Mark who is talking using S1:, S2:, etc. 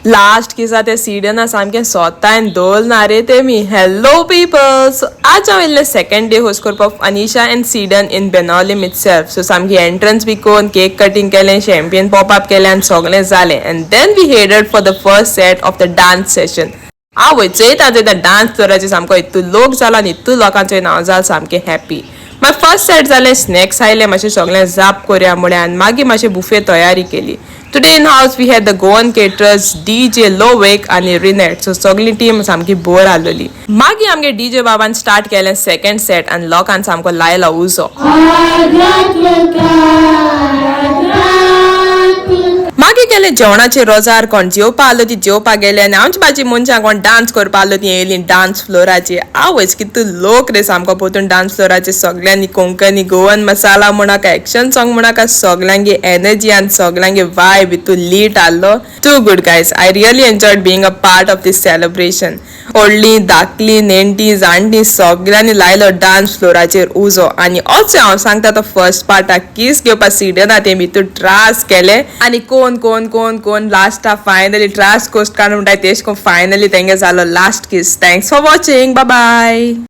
S1: Last किसा ते सिडना सामकें सोतायन दोल ना रे ते मी. हॅलो पीपल्स, आज हांव येयल्लें सेकंड डे होस्ट करपाक Anisha and Sidan in Benaulim itself. So सामकी एंट्रन्स बी कोन केक कटिंग केलें, शॅम्पियन पॉप अप केलें आनी सगळें जालें and then we headed for the first set of the dance session. आवय, चोयता चोयता डान्स फ्लोराचेर सामको इतू लोक जाला आनी इतू लोकांचो हांव जाल सामकें हॅपी. मागीर फर्स्ट सेट जालें, स्नॅक्स आयले, मातशें सगळें जाप करया म्हळें आनी मागीर मातशें बुफे तयारी केली. Today in house we had the Goan caterers, DJ लोवेक आनी रिनेट. सो सगळी टीम सामकी बोर आसलेली. मागीर आमगे डीजे बाबान स्टार्ट केलें सेकंड सेट आनी लोकान सामको लायलो उजो. मागीर गेले जेवणाचे रोजार. कोण जेवपा आलो ती जेवपाक गेले आनी आमची बाजी मनशां कोण डान्स करपा आलो ती येयली डान्स फ्लोराचे. आवयस, कितू लोक रे सामको पोतून डान्स फ्लोराचे. सगळ्यांनी कोंकणी गोवन मसाला म्हणाका, एक्शन सॉंग म्हणाका, सगळ्यांगे एनर्जी आनी सगळ्यांगे वायब इतू लीट आसलो. Too good, guys. I really enjoyed being a part of this celebration. व्हडली, धाकली, नेणटी, जाणटी सगळ्यांनी लायलो डान्स फ्लोराचेर उजो. आनी ऑल्सो हांव सांगता, तो फर्स्ट पार्टाक कीस घेवपाक सिडना ते भितूर त्रास केले आनी कोण कोण कोण कोण लास्टा फायनली त्रास कोस्ट काडून म्हणटाय तेश कोण फायनली तेंगे जालो last kiss. Thanks for watching, bye.